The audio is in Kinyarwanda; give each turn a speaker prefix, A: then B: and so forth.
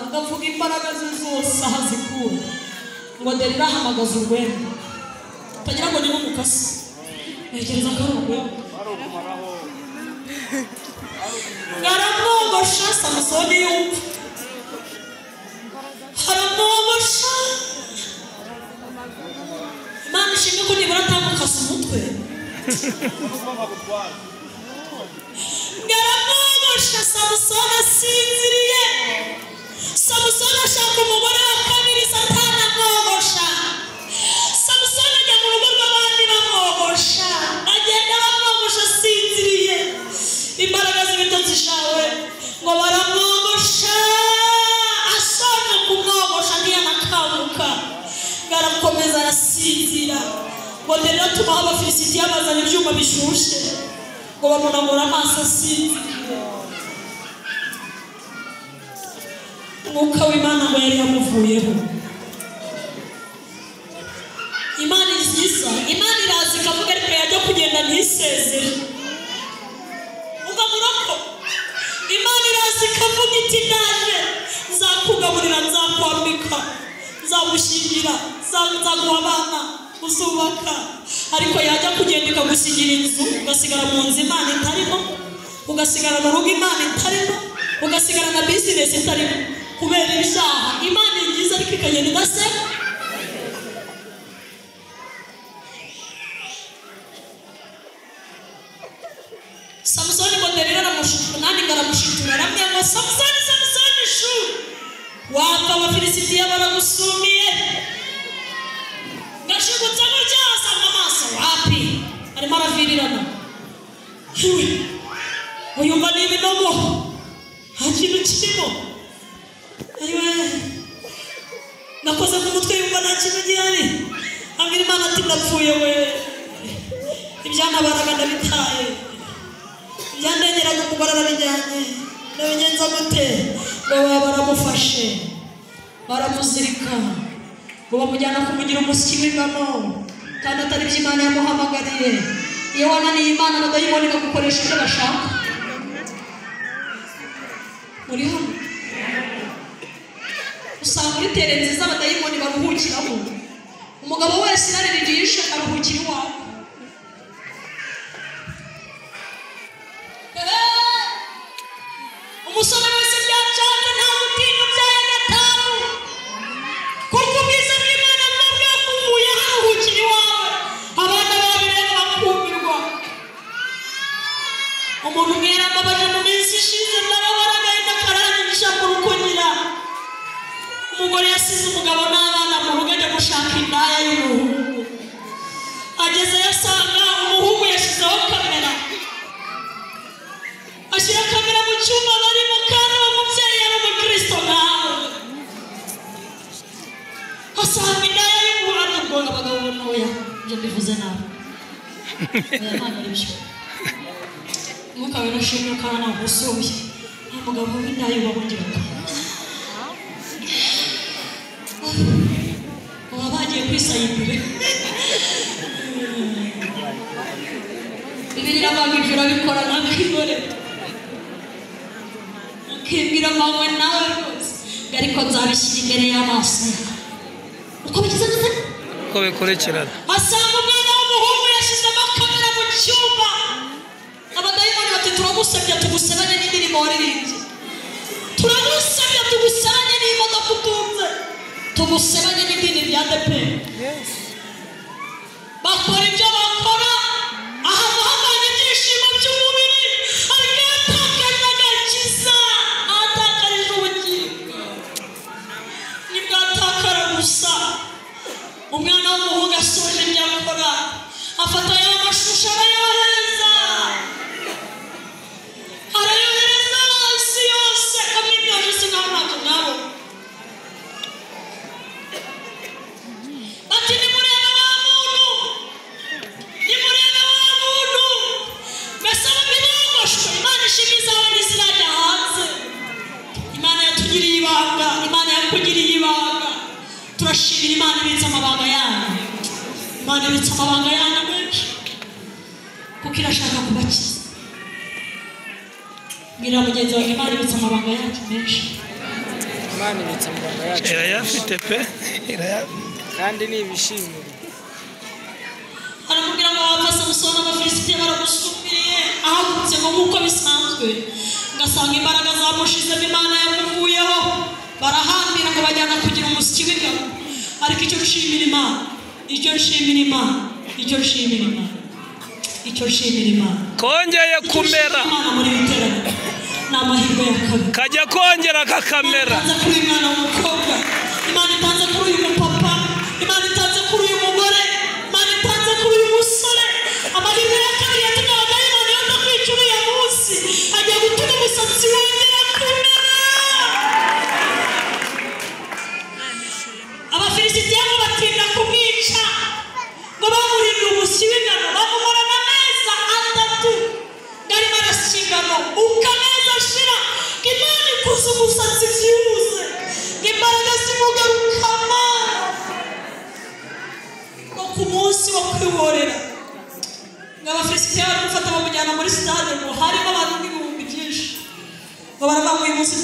A: Ngavuga imbaraga ze zose aho azikura. Ngo Delila ahamagaza urwembe, utagira ngo ni n'umukasi, ntekereza ko ari urwembe. Aramwogosha Samusoni yumva, aramwogosha. Imana ishimwe ko nibura atamukasa umutwe. Aramwogosha Samusoni asinziriye. Samusoni ashaka umugore wa kabiri, Satani amwogosha. Samusoni ajya mu rugo rw'abandi bamwogosha, agenda bamwogosha asinziriye. Imbaraga z'ibitotsi shawe ngo baramwogosha, asoje kumwogosha ntiyanakanguka, arakomeza arasinzira. Ngo Delila tumaho Abafilisitiya bazana ibyuma bishyushye ngo bamunamura amaso asinziriye. Umwuka w'Imana ngo yari yamuvuyeho. Imana iziza, Imana iraza ikavuga ariko yajya kugenda ntisezere. Umva muroko, Imana iraza ikavuga iti ndaje, nzakugaburira, nzakwambika, nzagushyingira, nzaguha abana, uzubaka. Ariko yajya kugenda ikagusigira inzu, ugasigara mu nzu Imana itarimo, ugasigara mu rugo Imana itarimo, ugasigara na bizinesi itarimo kubera ibyaha. Imana igize ariko ikagenda idase. Samusoni ngo Delila aramushitura, aramubwira ngo Samusoni, Samusoni shu, wapfa Abafilisitiya baragusumiye. Ngashigutse gutya asanga amaso wapi, arimo aravirirana. Uyumva ni ibinogo, nta kintu kirimo. Ayiwe, nakoze ku mutwe yumva nta kintu gihari. Abwira Imana ati ndapfuye we, ibyantabaraga ndabitaye, ibyandengeraga umugore arabijyanye, ndabigenza gute? Ngo baba baramufashe, baramuzirika, ngo bamujyana kumugira umusyi w'ingano, kandi atari byo Imana yamuhamagariye. Iyo wananiye Imana, abadayimoni bagukoresha ibyo bashaka. Muri hano usanga muri tere nziza abadayimoni baruhukiramo. Umugabo wese irari rigishe aruhukira iwawe. Umusore wese byacanze nta gutinya ubyaye gatanu, kuko ubwiza bw'Imana buba bwakuvuye, aruhukira iwawe. Abana babireba bakumirwa. Umuntu umwe yarambabaje mu minsi ishize, ndababara agahinda karanyica mu rugo nyira. Umugore yasize umugabo n'abana mu rugo ajya gushaka indaya y'umuhungu. Agezeyo asanga umuhungu yashyizeho kamera, ashyira kamera mu cyumba barimo, kandi uwo mubyeyi yari umukristo nkawe. Asanga indaya y'umuhungu. Ubwo abagabo ntoya, ibyo mbivuze nabi, oya ntabwo ari byo. Umwuka wera ashimwe kandi ntabwo usuye. Nta mugabo w'indaya ubaho ngira ngo baba bagiye kwisayidire. Bibiliya iravuga ibyo urabikora ntakigore, ukibwira mama nawe rwose, ariko nzabishyira imbere y'amaso yawe. Uko bigize gute?
B: Uko bikurikirana.
A: Asanga umwana w'umuhungu yashyizemo kamera mu cyumba. Abadayimoni bati turagusebya tugusebanye n'indirimbo waririmbye, turagusebya tugusebanye n'imodoka utunze, tugusebanye n'idini rya ADEPR. Bakora ibyo bakora, ahava havanye ibyishimo by'umubiri, ariko yatakarije agakiza, atakarije ubugingo. Nibwatakara gusa, umwana w'umuhungu asoje ibyo akora, afata ya mashusho arayohereza, arayohereza isi yose. Kamwe sinkaho ntacyo mwabona. Bati nimurebe wa muntu, nimurebe wa muntu, mbese ntibogoshwe. Imana ishimwe izawe ntizirajya hanze. Imana yatugiriye ibanga, Imana yakugiriye ibanga. Turashimira Imana ibitse amabanga yanyu. Imana ibitse amabanga yanyu menshi, kuko irashaka kubakiza. Mbwira mugenzi wawe, Imana ibitse amabanga yacu menshi.
B: Imana ibitse amabanga yacu.
C: Irayafite pe,
B: kandi ni ibishimire.
A: Aramubwira ngo wapfa Samusoni, Abafilisitiya baragusumbiriye. Ahagurutse ngo nk'uko bisanzwe, ngasanga imbaraga zamushizemo, Imana yamuvuyeho. Barahambira ngo bajyana kugira umusyi w'ingabo. Ariko icyo nshimira Imana, icyo nshimira Imana, icyo nshimira Imana, icyo nshimira Imana,
C: kongeye kumera.
A: Imana muri iri teraniro ni amahirwe ya kabiri.
C: Kajya kongera kakamera.
A: Imana itanze kuri uyu mwana w'umukobwa, Imana itanze kuri uyu mupapa, Imana itanze kuri uyu mugore, Imana itanze kuri uyu musore. Amahirwe ya kabiri yatumye abadayimoni bajya kwica uriya munsi, agiye gutuma umusatsi wongera kumera. Abafilisitiya ngo batinda kumwica, ngo bamurinde umusyi w'ingano, bamumarana amezi 3 ngo arimo arasya ingano. Uko amezi ashira, ngo Imana ikuze umusatsi byihuse, ngo imbaraga zimugarukamo. Ngo ku munsi wo kwihorera, ngo Abafilisitiya baramufata bamujyana muri sitade, ngo harimo abantu nk'ibihumbi byinshi, ngo baravuga ngo uyu munsi